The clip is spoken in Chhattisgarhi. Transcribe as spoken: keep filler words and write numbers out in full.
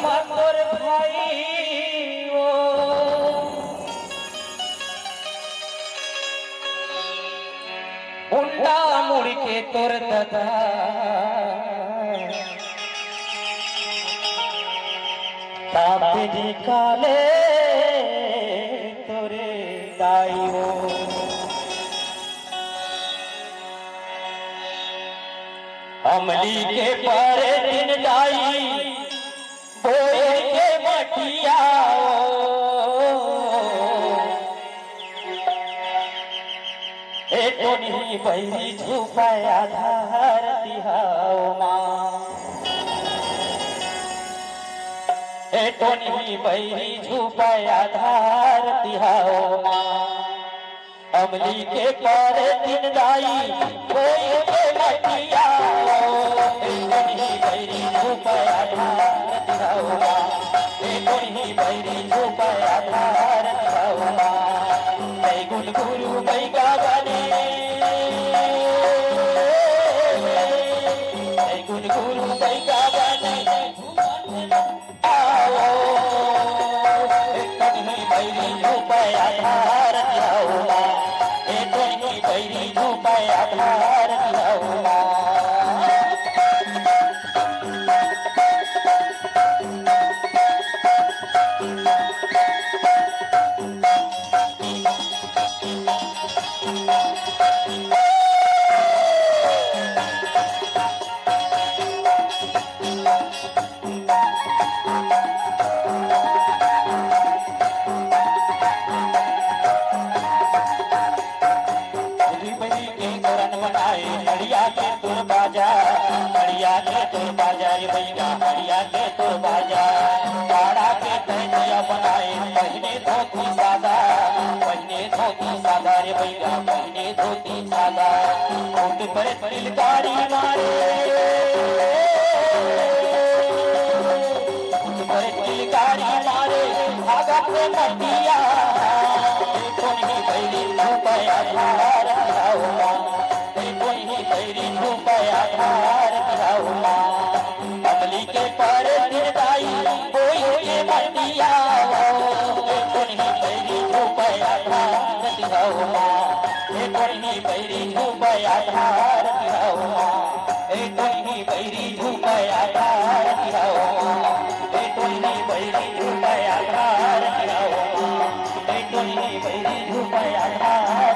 मा तोर भाई ओ, मुंडा मुड़ के तोर ददा, ताप निकाले तोरे दाई ओ। अमली के परे दिन दाई, बोए के मटिया ओ। ए टोनही बैरी झुपाय आधार तिहाओ माँ। ए टोनही बैरी झुपाय आधार तिहाओ माँ। अमली के परे दिन दाई, बोए के मटिया ओ। ए टोनही बैरी झुपाय आधार तिहाओ माँ। ए टोनही बैरी झुपाय आधार तिहाओ माँ। बैगुन गुरु बैगा बने, बैगुन गुरु बैगा बने। आओ, ए टोनही बैरी झुपाय आधार तिहाओ माँ। ए टोनही बैरी झुपाय आधार तिहाओ माँ। होली बही के तोरन बनाए, हड़िया के तोर बाजा, हड़िया के तोर बाजा रे भैया, हड़िया के तोर बाजा। पाड़ा के तैतिया बनाए, पहिने धोती सादा, पहिने धोती सादा रे भैया, पहिने धोती सादा। फुट परे किलकारी मारे, फुट परे किलकारी मारे, भागत मटिया। ए टोनही बैरी झुपाय आधार तिहाओ माँ। ए टोनही बैरी झुपाय आधार तिहाओ माँ। अमली के परे दिन दाई, बोए के मटिया ओ। ए टोनही बैरी झुपाय आधार तिहाओ माँ। ए टोनही बैरी झुपाय आधार तिहाओ माँ। ए टोनही बैरी झुपाय आधार तिहाओ माँ। ए टोनही बैरी झुपाय आधार तिहाओ माँ। ए टोनही बैरी झुपाय आधार